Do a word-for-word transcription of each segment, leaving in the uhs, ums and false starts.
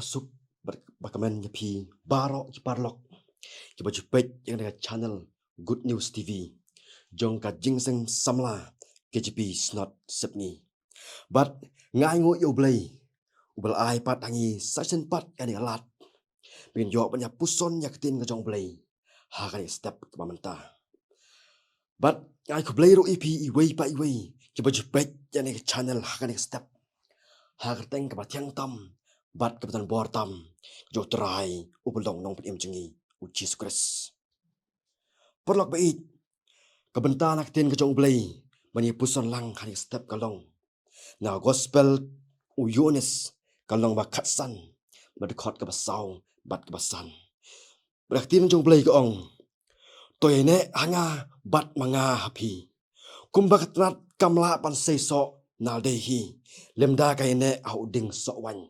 Suk bad ba kmen ïa phi baroh ki paralok kiba ju peit ïa kane ka channel Good News T V jong ka Jingseng Samla K J P Synod Sepngi. Bad nga ainguh ïa U Blei uba la ai pat ha ngi sa shisien pat ïa kane ka lad ba ngin ïoh ban ïa puson ïa ka ktien ka jong U Blei ha kane ka step kaba mynta. Bad nga ai khublei ruh ïa phi iwei pa iwei kiba ju peit ïa kane ka channel ha kane ka step, ha ka kyrteng kaba thiang tam bad kaba don bor tam ka jong U Trai uba long Nongpynim jong ngi, U Jisu Khrist. Paralok ba ïeit, ka bynta na ka ktien ka jong U Blei ba ngin ïa puson lang ha kane ka step ka long na ka Gospel u Ïoannis, ka lynnong ba khatsan, bad ka dkhot kaba saw bad kaba san. Bad ka ktien jong U Blei ka ong: To ïaineh ha nga bad ma nga ha phi. Kumba ka tnat kam lah ban seisoh na lade hi lymda ka ïaineh ha u dieng soh waiñ,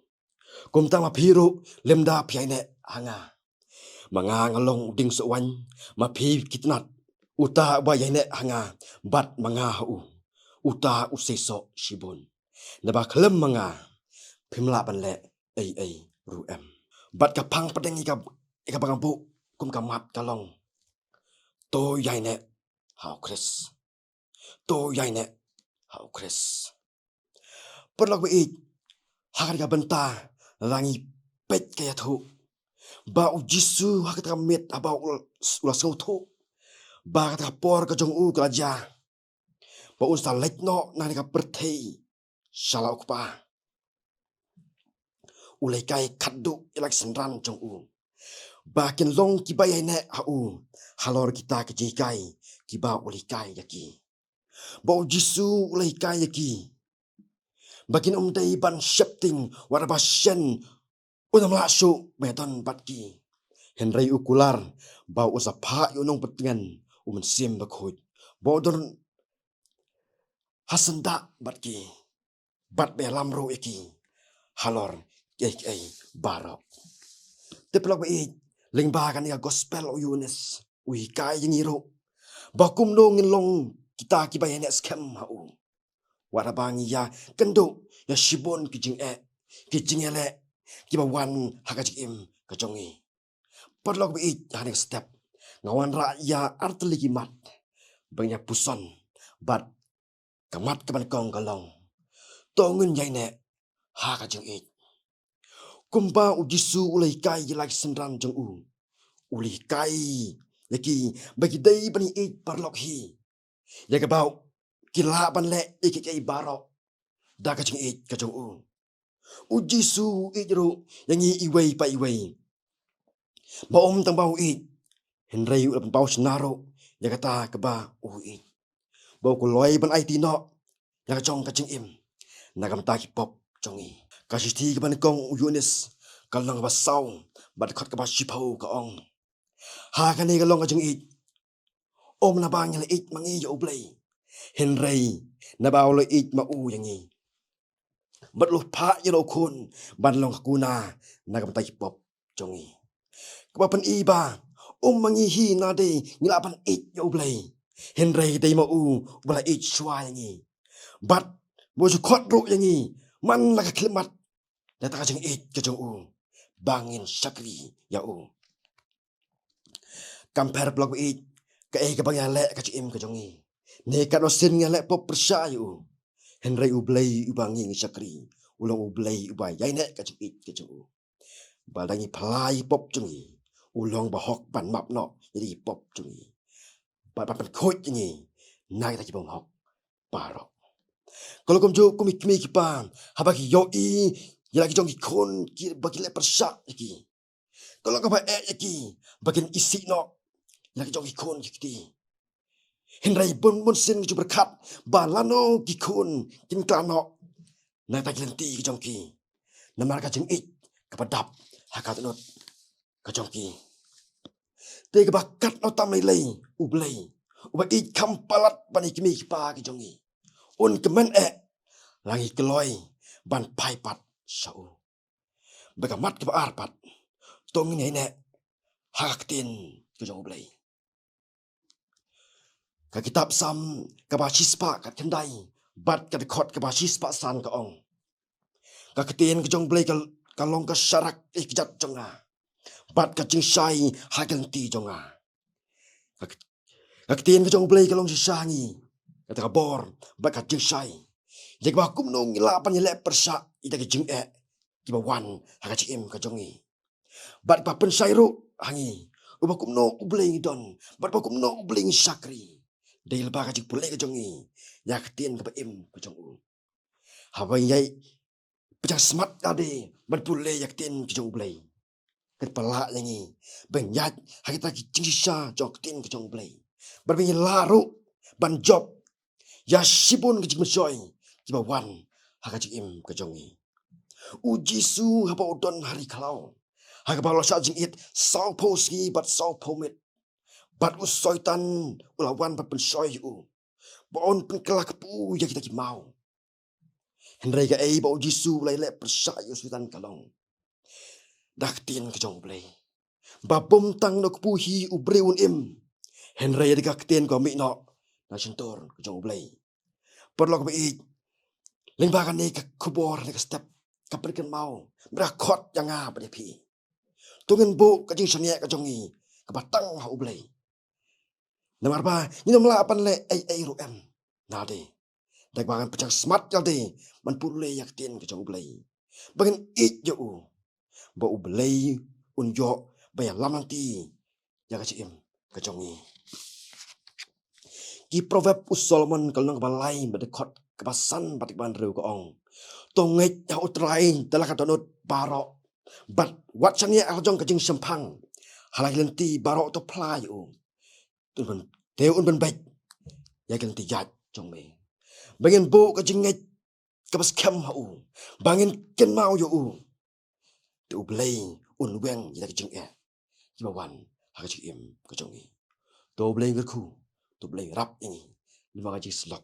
kumta ma phi ruh lymda phi ïaineh ha nga. Ma nga nga long u dieng soh waiñ, ma phi ki tnat. Uta uba ïaineh ha nga bad ma nga ha u, uta u seisoh shibun. Naba khlem ma nga phim lah ban leh ei ei ruh em. Bad ka phang pdeng ïa ka, ïa kaba nga buh kum ka mat ka long: To ïaineh ha U Khrist. To ïaineh ha U Khrist. Paralok ba ïeit, ha kane ka bynta la ngi peit ka ïathuh ba U Jisu ha kata ka miet haba u la, u la sngewthuh ba kata ka por ka jong u ka la jia, ba un sa leit noh na kane ka pyrthei sha la u Kpa, u la hikai khatduh ïa la ki synran jong u ba kin long kiba ïaineh ha u halor kita ki jinghikai kiba u la hikai ïa ki. Ba U Jisu u la hikai ïa ki ba kin ym dei ban sheptieng wat haba shen un ym lah shuh ban ïadon bad ki, hynrei u kular ba u sa phah ïa u Nongpyntngen U Mynsiem Bakhuid ba u don ha syndah bad ki, bad ba ïalam ruh ïa ki halor kiei kiei baroh. Te paralok ba ïeit, lyngba kane ka Gospel u Ïoannis u hikai ïa ngi ruh ba kumno ngin long kita kiba ïaineh skhem ha u wat haba ngi ïakynduh ïa shibun ki jingeh, ki jingïaleh kiba wan ha ka jingim ka jong ngi. Paralok ba ïeit, ha kane ka step nga wanrah ïa ar tylli ki mat ba ngin ïa puson, bad ka mat kaba nyngkong ka long: To ngin ïaineh ha ka jingïeit. Kumba U Jisu u la hikai ïa la ki synran jong u, u la hikai ïa ki ba ki dei ban ïeit paralok hi, ïa kaba ki lah ban leh ïa kiei kiei baroh da ka jingïeit ka jong u. U Jisu u ïeit ruh ïa ngi iwei pa iwei. Ba ym tang ba u ïeit, hynrei u la pynpaw shynna ruh ïa kata kaba u ïeit, ba u kloi ban aiti noh ïa ka jong ka jingim na ka bynta ki pop jong ngi. Ka shithi kaba nyngkong u Ïoannis, ka lynnong kaba saw bad ka dkhot kaba shiphew ka ong: Ha kane ka long ka jingïeit, ym naba ngi la ïeit ma ngi ïa U Blei, hynrei naba u la ïeit ma u ïa ngi, bad u la phah ïa la u Khun ban long ka kuna na ka bynta ki pop jong ngi. Kaba pyni ba ym ma ngi hi na dei ngi lah ban ïeit ïa U Blei, hynrei dei ma u uba la ïeit shuwa ïa ngi, bad ba u ju khot ruh ïa ngi man la ka khyllipmat da kata ka jingïeit ka jong u ba ngin shakri ïa u. Kam pher paralok ba ïeit, kaei kaba ngi ïaleh ka jingim ka jong ngi, ne katno sien ngi ïaleh pop pyrshah ïa u, hynrei U Blei uba ngi ngi shakri u long U Blei uba ïaineh ka jingïeit ka jong u. Ba lada ngi phla ïa ki pop jong ngi, u long ba hok ban map noh ïa ki pop jong ngi, bad ban pynkhuid ïa ngi na kita ki bym hok baroh. Ka long kumjuh kum ki kmie ki kpa, haba ki ïohi ïa la ki jong ki khun kiba ki leh pyrshah ïa ki, ka long kaba eh ïa ki ba kin isih noh ïa la ki jong ki khun ki kti. Hynrei bun bun sien ngi ju pyrkhat ba lano ki khun kin kylla noh na kita ki lynti ki jong ki, namar ka jingïeit kaba dap ha ka dohnud ka jong ki. Te kaba katno tam lei lei U Blei uba ïeit kham palat ban ïa ki kmie ki kpa ki jong ngi, un kmen eh la ngi kloi ban phai pat sha u. Bad ka mat kaba ar pat, to ngin ïaineh ha ka ktien ka jong U Blei. Ka kitab Salm kaba shispah khatkhyndai bad ka dkhot kaba shispah san ka ong: Ka ktien ka jong U Blei ka, ka long ka sharak ïa ki kjat jong nga, bad ka jingshai ha ki lynti jong nga. Ka, ka ktien ka jong U Blei ka long shisha ha ngi kata ka bor bad ka jingshai, ïa kaba kumno ngi lah ban ïaleh pyrshah ïa kita ki jingeh kiba wan ha ka jingim ka jong ngi. Bad kaba pynshai ruh ha ngi uba kumno U Blei ngi don, bad ba kumno U Blei ngi shakri, dei lyngba ka jingpule ka jong ngi ïa ka ktien kaba im ka jong u. Haba ngi ïai pyrshang smat ïa lade ban pule ïa ka ktien ka jong U Blei, ka pynlah ïa ngi ban ïaid ha kita ki jingshisha jong ka ktien ka jong U Blei, bad ba ngi lah ruh ban jop ïa shibun ki jingmynsoi kiba wan ha ka jingim ka jong ngi. U Jisu haba u don ha ri khlaw, ha kaba u la shah jingit sawphew sngi bad sawphew miet, bad u Soitan u la wan ban pynshoi ïa u ba un pynkylla kpu ïa kita ki maw. Hynrei kaei ba U Jisu u la ïaleh pyrshah ïa u Soitan ka long da ka ktien ka jong U Blei, ba bym tang na u kpu hi u briew un im, hynrei da ka ktien ka mih noh na shyntur ka jong U Blei. Paralok ba ïeit, lyngba kane ka khubor, kane ka step, ka pynkynmaw bad ka khot ïa nga bad ïa phi. To ngin buh ka jingshaniah ka jong ngi kaba tang ha U Blei. Namar ba ngin ym lah ban leh ei ei ruh em, nalor da kaba ngan pyrshang smat ïa lade ban pule ïa ka ktien ka jong U Blei, ba ngin ïeit ïa u, ba U Blei un ïoh ban ïalam lynti ïa ka jingim ka jong ngi. Ki Proverb u Solomon ka lynnong kaba lai bad ka dkhot kaba san bad kaba hynriew ka ong: To ngeit ha U Trai da la ka dohnud baroh, bad wat shaniah ha la ka jong ka jingshemphang. Ha la ki lynti baroh to phla ïa u, te un pyn-, te un pynbeit ïa ki lynti ïaid jong me. Ba ngin buh ka jingngeit kaba skhem ha u, ba ngin kynmaw ïa u, te U Blei un weng ïa la ka jingeh kiba wan ha ka jingim ka jong ngi. To U Blei un kyrkhu, to U Blei un ïarap ïa ngi lyngba ka jingsylloh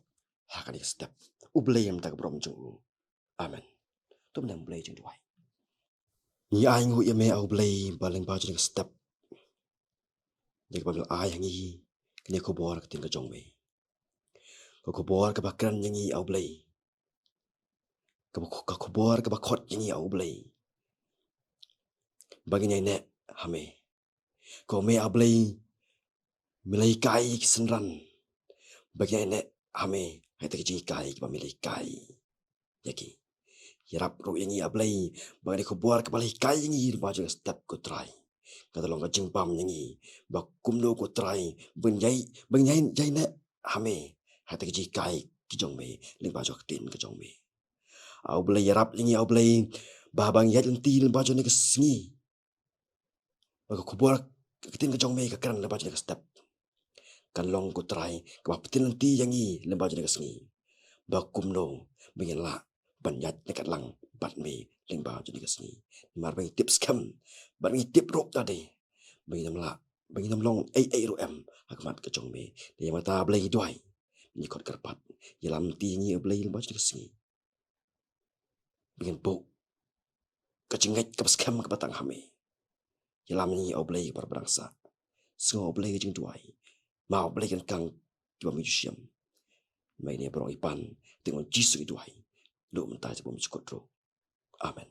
ha kane ka step. U Blei un ïa mynta ka burom jong u. Amen. To ngin ïa pynduwai. Ngi ainguh ïa me, A U Blei, ba lyngba jong kane ka step, ïa kaba me la ai ha ngi kane ka khubor ka ktien ka jong me. Ka khubor kaba kren ïa ngi, A U Blei. Kaba, ka khubor kaba khot ïa ngi, A U Blei, ba ngin ïaineh ha me. Ko me, A U Blei, me la hikai ïa ki synran ba ngin ïaineh ha me ha kita ki jinghikai kiba me la hikai ïa ki. Ïarap ruh ïa ngi, A Blei, ba kane ka khubor kaba la hikai ïa ngi lyngba jong kane ka step, ko Trai, kan long ka jingbam ïa ngi ba kumno, ko Trai, ban ïai, ban ïai, ïaineh ha me ha kita ki jinghikai ki jong me lyngba jong ka ktien ka jong me. A U Blei, ïarap ïa ngi, A U Blei, ba haba ngi ïaid lynti lyngba jong kane ka sngi, ba ka khubor ka ktien ka jong me ka kren lyngba jong kane ka step, kan long, ko Trai, kaba pynthikna lynti ïa ngi lyngba jong kane ka sngi, ba kumno ba ngin lah ban ïaid ryngkat lang bad me lyngba jong kane ka sngi. Namar ba ngi tip skhem bad ngi tip ruh da dei ba ngin ym lah, ba ngin ym long ei ei ruh em ha khmat ka jong me. Te ïa mynta, A Blei, ngi duwai, ngi khot kyrpad, ïalam lynti ïa ngi, A Blei, lyngba jong kane ka sngi. Ba ngin buh ka jingngeit kaba skhem kaba tang ha me. Ïalam ïa ngi, A Blei, baroh ba dang sah. Sngew, A Blei, ka jingduwai. Map, A Blei, ryngkat kiba me ju shem. Namar ïa kine baroh ngi pan ha kyrteng U Jisu ngi duwai. Luh mynta, sha ba ym jukut ruh. Amen.